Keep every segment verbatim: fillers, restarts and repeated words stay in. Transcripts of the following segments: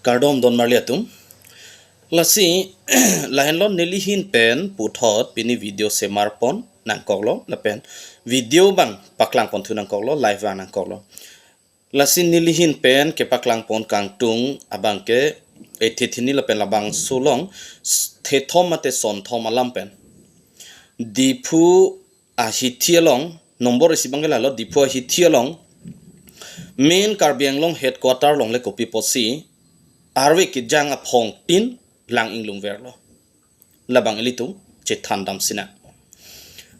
Kardom don marli atum. Lasi lahenlo nelihin pen puthot pini video semar pon nangkoklo lapen video bang paklang pon thu nangkoklo, live bang nangkoklo. Lasi nelihin pen kepaklang pon kangtung abangke ethe thini lapen labangso along s-, thethom mate sonthom alam pen Diphu ahithi along, nombor isi abangke lalo, Diphu ahithi along, main Karbi Anglong headquarter along le kopi apotsi arve kejang aphong tin lang inglumverlo. Labang ilitum chethan dam sinang.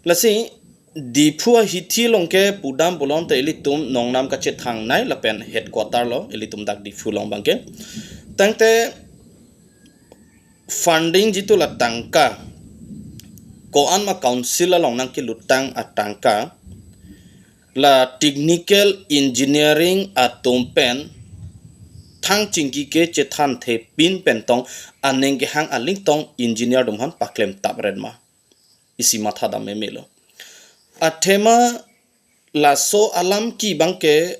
Lasi Diphu ahithi along ke pudam pulote ilitum nongnam kachethangnei lapen headquarter lo ilitum dak Diphu along abangke. Tangte funding jitu la tangka, ko-an ma council along nangkelutang atangka, la technical engineering atum pen thang chingki kechethan thepin pen tong aning kehang aling tong engineer atum aphan paklem tap ren ma, isi matha dam memelo. Athema laso alam ke abangke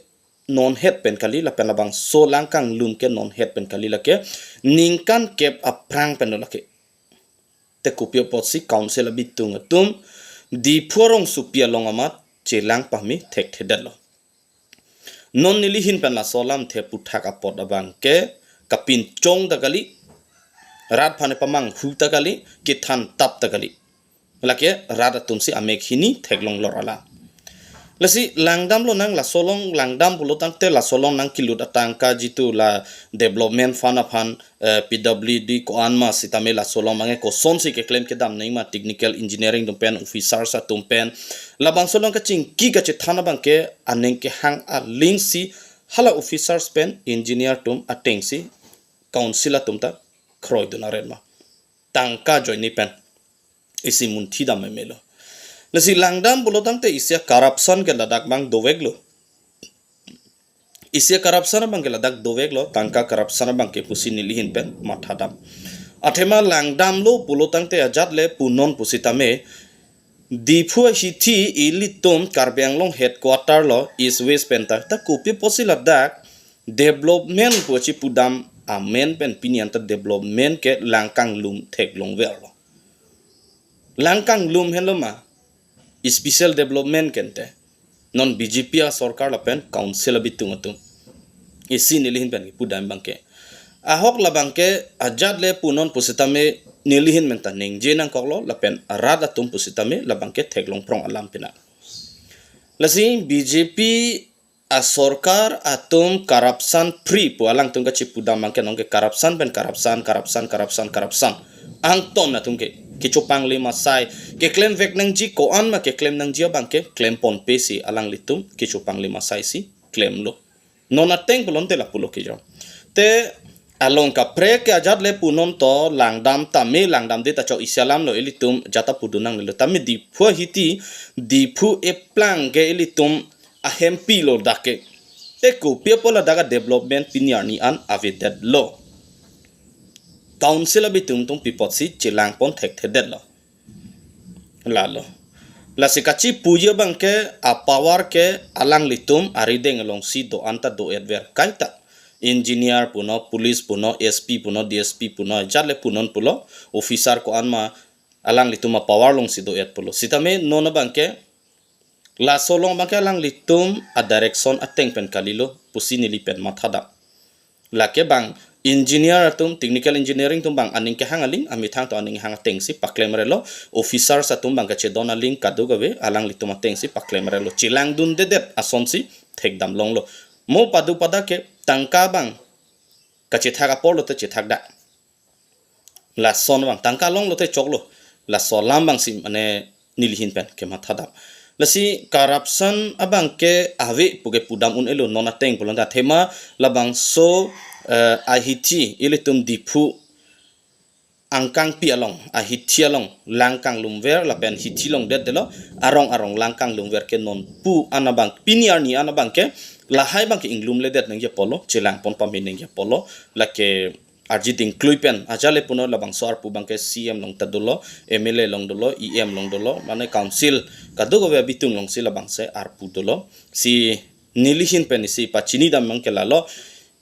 non het pen kali lapen labangso lang kanglum ke non het pen kali, lake ningkan kep aphrang pen lo lake. Te kopi apotsi council abitung atum Diphu arongsopi along amat chelang pame thekthedetlo. Non nelihin pen laso alamthe puthak apot abangke kapinchong ta kali, rat aphan pamanghu ta kali, kethan tap ta kali. Lake rat atumsi amek hini theklonglor alam. Lasi langdam lonang, laso along langdam pulo tangte laso along nangkelut atangka jitu la development fund aphan, eh, P W D ko-an ma sitame laso along abangke kosonsi keklem kedam nangji ma technical engineering atum pen, officers atum pen. Labangso along kachingki kachethan abangke aning kehang alingsi hala officers pen engineer atum atengsi council atum ta kroidun aren ma, tangka ajoine pen. Isi munthi dam memelo. Lasi langdam pulo tangte isi a-corruption ke ladak abang doveklo. Isi a-corruption abangke ladak doveklo, tangka corruption abangke pusi nelihin pen matha dam. Athema langdamlo pulo tangte ajat le punon pusitame Diphu ahithi ilitum Karbi Anglong headquarter lo East West pen ta, ta kopi apotsi ladak development pu chepudam amen pen pini anta development ke lang kanglum theklongverlo. Lang kanglum henlo ma, special development ke ante. Non B J P asorkar lapen council abitung atum. Isi nelihin pen pudam abangke. Ahok labangke ajat le punon pusitame nelihin pen ta ningje nangkoklo lapen rat atum pusitame labangke theklong prong alam pina. Lasi B J P asorkar atum corruption free pu alangtum kachepudam abangke nonke corruption pen corruption, corruption, corruption, corruption. Angton atum ke kechopanglim asai, keklemvek nangji ko-an ma keklem nangji abangke klem ponpe si alanglitum kechopanglim asai si klemlo. Non ateng pulote lapulo kejong. Te along kaprek ke ajat le punon to langdam tame, langdamde ta chok isi alam lo, ilitum jata pudun nangnelo. Tame Diphu ahithi, Diphu eplang ke ilitum ahempi lo dak ke. Te kopi apot ladak a-development pini arni an avedetlo. Council abitung atum pi apotsi chelang pon thekthedetlo. Lalo. Lasi kachipuji abangke a-power ke alanglitum arideng alongsi do-an ta do-etver kaita. Engineer punon, police punon, S P punon, D S P punon, ajat le punon pulo, officer ko-an ma alanglitum a-power alongsi do-et pulo. Sitame non abangke laso along abangke alanglitum a-direction ateng pen kalilo pusi neli pen matha dam. Lake bang engineer atum, technical engineering atum bang aning kehang aling, amethang atum aning hang atengsi paklemrelo, officers atum bang kachedon aling kadokave alanglitum atengsi paklemrelo. Chelangdundedet asonsi thekdam longlo. Mo padu pada ke tangka bang kachethak apor lote chethak da. Lason bang tangka longlote choklo. Laso alam bangsi mane nelihin pen kematha dam. Lasi corruption abangke ave puke pudam un-elo, non ateng pulote athema labangso, eh, ahithi ilitum Diphu angkangpi along, ahithi along lang kanglumver lapen hithi longdetdetlo, arong arong lang kanglumver ke non pu an abang, pini arni an abangke lahai abangke inglumledet nangji apotlo, chelang pon pame nangji apotlo, lake arjiding klui pen ajat le punon labangso arpu abangke C M along ta dolo, M L A along dolo, E M along dolo, mane council kadokave abitung alongsi labangso arpu dolo. Si nelihin pen isi pachini dam abangke lalo,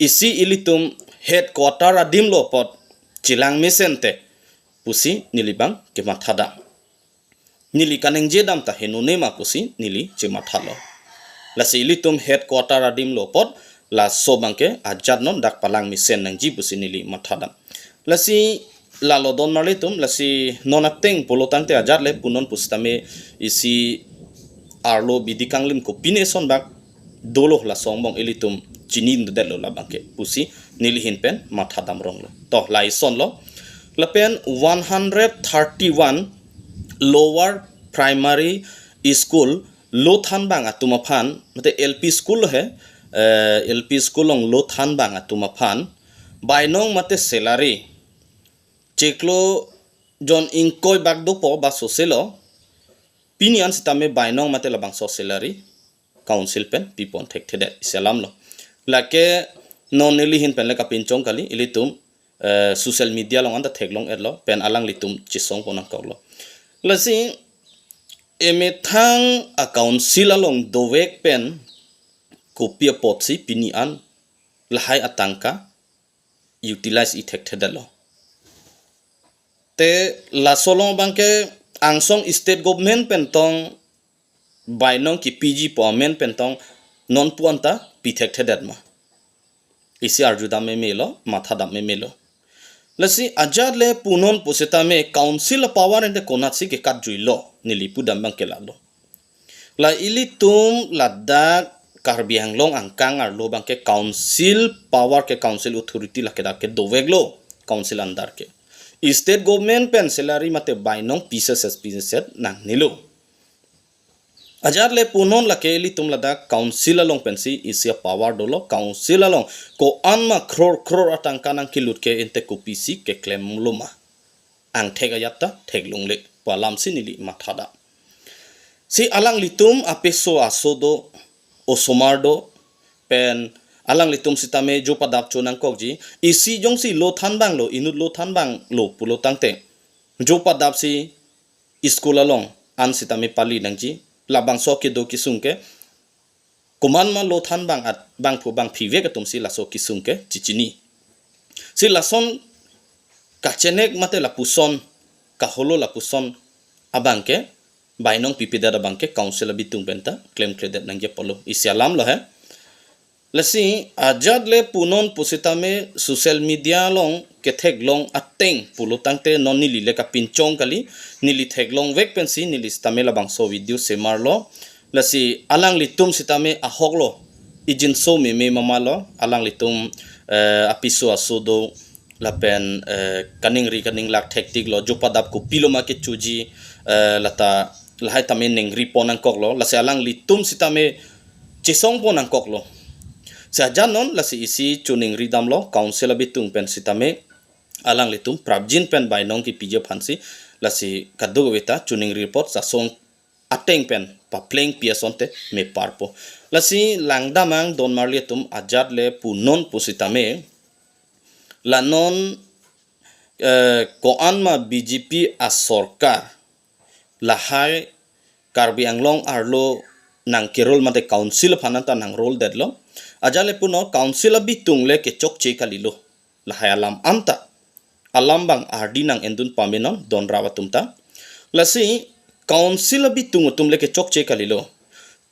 isi ilitum headquarter adim lo apot chelang mesen te pusi neli abang kematha dam. Neli kaningje dam ta henone ma pusi neli chematha lo. Lasi ilitum headquarter adim lo apot laso abangke ajat non dak palang mesen nangji pusi neli matha dam. Lasi lalo don marli atum, lasi non ateng pulo tangte ajat le punon pusitame isi arlo bidi kanglim kopine ason bak dolo, laso angbong ilitum chinidetlo labangke pusi neli ahin pen matha dam rong lo. To, la ison lo. Lapen one hundred thirty-one lower primary school lo thanbang atum aphan, mate L P school lo he, eh, L P school along lo thanbang atum aphan bainong mate salary chiklo jon ingkoi bak dopo ba sose lo, pini an sitame bainong mate labangso salary council pen pipon thekthedet isi alam lo. Lake non neli ahin pen le kapinchong kali, ilitum, eh, social media along anta theklong-etlo, pen alanglitum chesongpon nangkoklo. Lasi emethang a council along dovek pen kopi apotsi pini an lahai atangka utilize-i thekthedetlo. Te laso along abangke angsong state government pen tong bainong kipiji pu amen pen tong non pu anta pi thekthedet ma? Isi arju dam meme lo, matha dam meme lo. Lasi ajat le punon pusitame council a power ante konatsi kekatjuilo, neli pudam abangke lalo. La ilitum ladak Karbi Anglong angkang arlo abangke council power ke, council authority lake dak ke doveklo, council under ke. State government pen salary mate bainong piseset piseset nangnelo. Ajat le punon lake ilitum ladak council along pensi isi a power dolo, council along ko-an ma crore crore atangka nangkelut ke ante kopisi keklemlo ma? Angthek ajat ta theklongle pu alamsi neli matha dam. Si alanglitum apiso aso do, osomar do, pen alanglitum sitame jo padap cho nangkokji, isi jongsi lo thanbang lo, inut lo thanbang lo pulo tangte, jo padap si school along an sitame pali nangji, labangso kedo kesung ke, koman ma lo thanbang at bangphu bangphi vek atumsi laso kesung ke chechini. Si lason kachenek mate lapuson, kaholo lapuson abangke, bainong pipedet abangke council abitung penta klemkledet nangji apotlo isi alam lo he. Lasi ajat le punon pusitame social media along ketheklong ateng pulo tangte non neli le kapinchong kali, neli theklong vek pensi neli sitame labangso video semarlo. Lasi alanglitum sitame ahok lo, ijinso meme mama lo, alanglitum, eh, apiso aso do, lapen, eh, kaningri kaninglak thektik lo, jo padap kopilo ma kechoji, eh, lata lahai tame ningripon nangkoklo, lasi alanglitum sitame chesongpon nangkoklo. Si ajat non lasi isi choningri damlo, council abitung pen sitame alanglitum prapjin pen bainong kipiji aphansi, lasi kadokave ta choningri apot sasong ateng pen paplengpi asonte meparpo. Lasi langdamnang don marli atum, ajat le punon pusitame la non, eh, ko-an ma B J P asorkar lahai Karbi Anglong arlo nangkerol mate council aphan anta nangrol detlo. Ajat le punon council abitung le kechokche kalilo lahai alam anta. Alam abang ardi nang-endun pamenon don rap atum ta. Lasi council abitung atum le kechokche kalilo.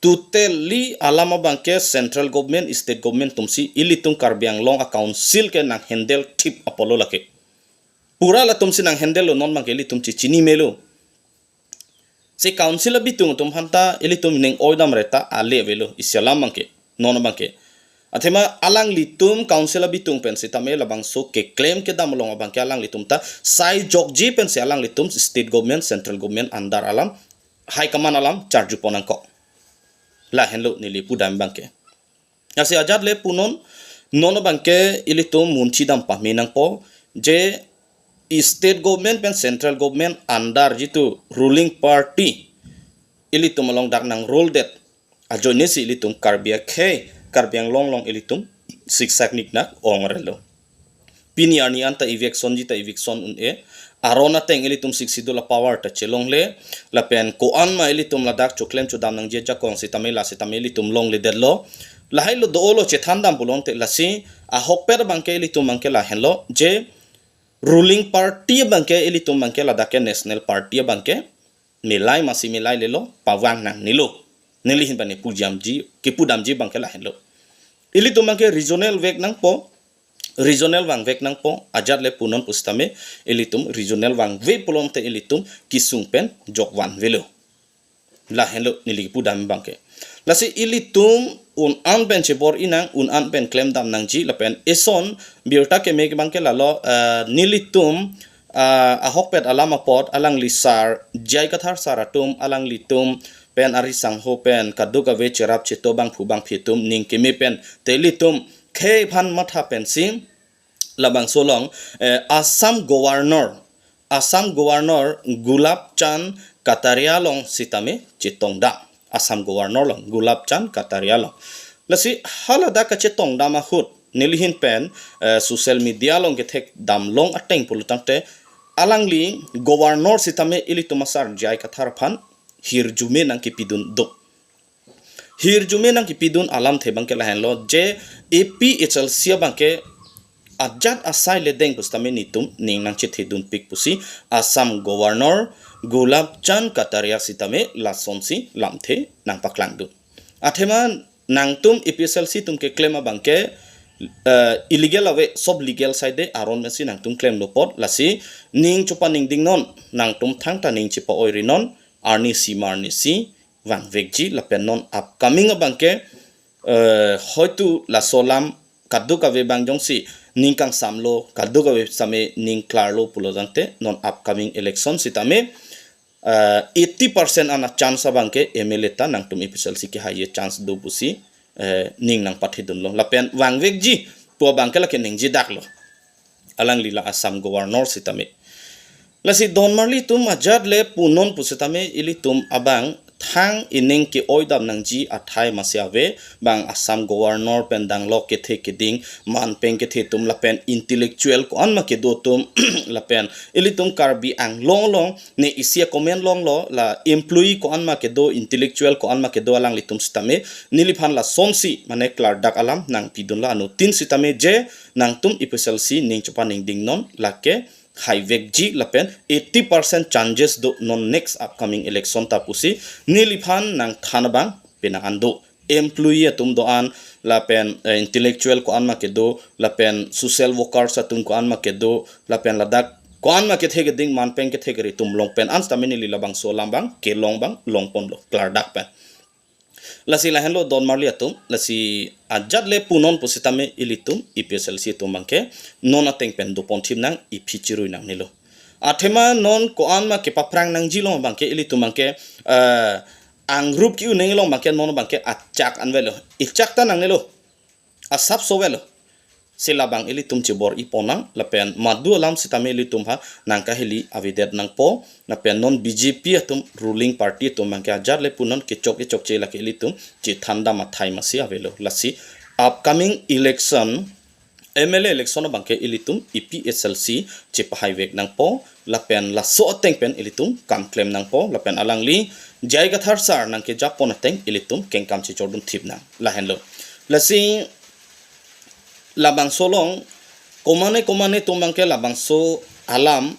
Totally alam abangke central government, state government atumsi ilitum Karbi Anglong a council ke nanghandle thip apotlo lake. Pura latumsi nanghandle lo, non abangke ilitum chechini melo. Si council abitung atum aphanta ilitum ning oidam reta ale avelo isi alam abangke, non abangke. Athema alanglitum council abitung pen sitame labangso keklem kedam along abangke alanglitum ta sai jokji pensi alanglitum state government, central government under alam, high command alam charjupon nangkok. Lahenlo neli pudam abangke. Lasi ajat le punon, non abangke ilitum munthi dam pame nangpo, je state government pen central government under jitu ruling party ilitum along dak nangrol det ajoinesi ilitum Karbi akhei, Karbi Anglong along ilitum siksak niknak ong relo. Pini arni anta eviction ji ta eviction un-e. Aron ateng ilitum Sixth Schedule a power ta chelongle. Lapen ko-an ma ilitum ladak choklem chodam nangji ajakong sitame la sitame ilitum longledetlo. Lahai lo do-olo chethan dam pulote lasi ahokpet abangke ilitum abangke lahenlo je ruling party abangke ilitum abangke ladak ke national party abangke milai masi milai lelo pavang nangnelo. Neli ahin pen ne pujamji, kipudamji abangke lahenlo. Ilitum abangke regional vek nangpo, regional vangvek nangpo, ajat le punon pusitame ilitum regional vangve pulote ilitum kesung pen jokvanvelo. Lahenlo neli kipudam abangke. Lasi ilitum un-an pen chebor-i nang, un-an pen klemdam nangji lapen eson birta keme abangke lalo, eh, nelitum, eh, ahokpet alam apot alangli sar, J I Kathar sar atum, alanglitum pen ari sangho pen kadokave cherap cheto bangphu bangphi atum ning keme pen te ilitum khei aphan matha pensi labangso along, eh, Assam Governor, Assam Governor Gulab Chand Kataria along sitame chetongdam. Assam Governor along, Gulab Chand Kataria along. Lasi haladak kachetongdam ahut neli ahin pen, eh, social media along kethekdam long ateng pulotangte alangli Governor sitame ilitum asar J I Kathar aphan hirjume nangkepidun do. Hirjume nangkepidun alamthe abangke lahenlo je A P H L C abangke ajat asai le deng pusitame netum ning nangchethedunpik pusi Assam Governor Gulab Chand Kataria sitame lasonsi lamthe nangpaklangdun. Athema nangtum A P H L C atum keklem abangke, eh, illegal ave, sob legal side aron mesi nangtum klemlo apot lasi ning chopaningdingnon, nangtum thangta ning chepa-oirinon, arnisi marnisi vangvekji lapen non upcoming abangke, eh, hoitu laso alam kadokave abang jongsi ning kangsamlo, kadokave sitame ning klarlo pulotangte non upcoming election sitame, eh, eighty percent an achance abangke M L A ta nangtum A P H L C kehai achance do pusi, eh, ning nangpathedunlo. Lapen vangvekji pu abangke lake ningjedaklo alangli la Assam Governor sitame. Lasi donmarli atum ajat le punon pusitame ilitum abang thang ining ke-oidam nangji athai masi ave, bang Assam Governor pen danglok kethe keding, manpeng kethe atum lapen intellectual ko-an ma kedo atum lapen ilitum Karbi Anglong along ne isi a-comment longlo, la employee ko-an ma kedo, intellectual ko-an ma kedo alanglitum sitame neliphan lasonsi mane klardak alam nangpidunlo, anuttin sitame je nangtum A P H L C ning chopaningdingnon, lake haivekji lapen eighty percent chances do non next upcoming election ta pusi neliphan nangthan abang penang an do. Employee atum do-an lapen, eh, intellectual ko-an ma kedo lapen social workers atum ko-an ma kedo lapen ladak ko-an ma kethe keding, manpeng kethe kere atum along pen an sitame neli labangso alam abang kelong abang longponlo klardak pen. Lasi lahenlo donmarli atum, lasi ajat le punon pusitame ilitum A P H L C atum abangke non ateng pen doponthip nang, iphi chirui nangnelo. Athema non ko-an ma kepaphrang nangji along abangke ilitum abangke, eh, angrup ki-un nangji along abangke non abangke achak an avelo. Ichak ta nangnelo. Asapso avelo. Si labang ilitum chebor-i ponnang lapen madu alam sitame ilitum ha nangkahili avedet nangpo, lapen non B J P atum, ruling party atum abangke ajat le punon kechok kechokche lake ilitum chethandam athai masi avelo. Lasi upcoming election, M L A election abangke ilitum A P H L C chepahaivek nangpo, lapen laso ateng pen ilitum kam klem nangpo, lapen alangli J I Kathar sar nangkejapon ateng ilitum kengkam chechordunthip nang, lahenlo. Lasi labangso along komane komane atum abangke labangso alam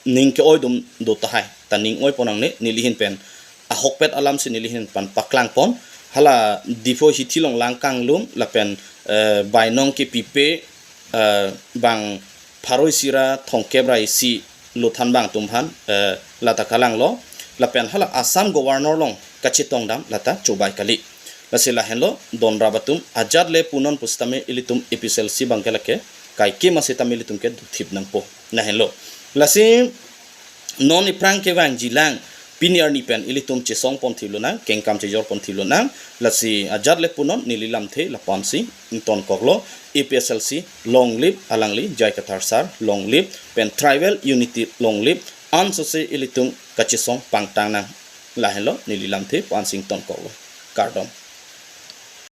ning ke-oidun do tahai, ta ning oiponangne, neli ahin pen ahokpet alamsi neli ahin pen paklangpon. Hala Diphu hithi along lang kanglum lapen, eh, bainong kepipe, eh, bang pharo isi ra thomkep ra isi lothan abang atum aphan, eh, lata kalanglo, lapen hala Assam Governor along kachetongdam lata chobai kali. Lasi lahenlo donrap atum, ajat le punon pusitame ilitum A P H L C abangke lake kaike ma sitame ilitum ke dothip nangpo, lahenlo. Lasi non iphrang kevangjilang, pini arni pen ilitum chesongponthip lonang, kengkam chejorponthip lonang. Lasi ajat le punon neli lamthe lapu-ansi ingtonkoklo. A P H L C long live, alangli J I Kathar sar long live, pen tribal unity long live, ansose ilitum kachesong pangtang nang, lahenlo neli lamthe pu-ansi ingtonkoklo. Kardom.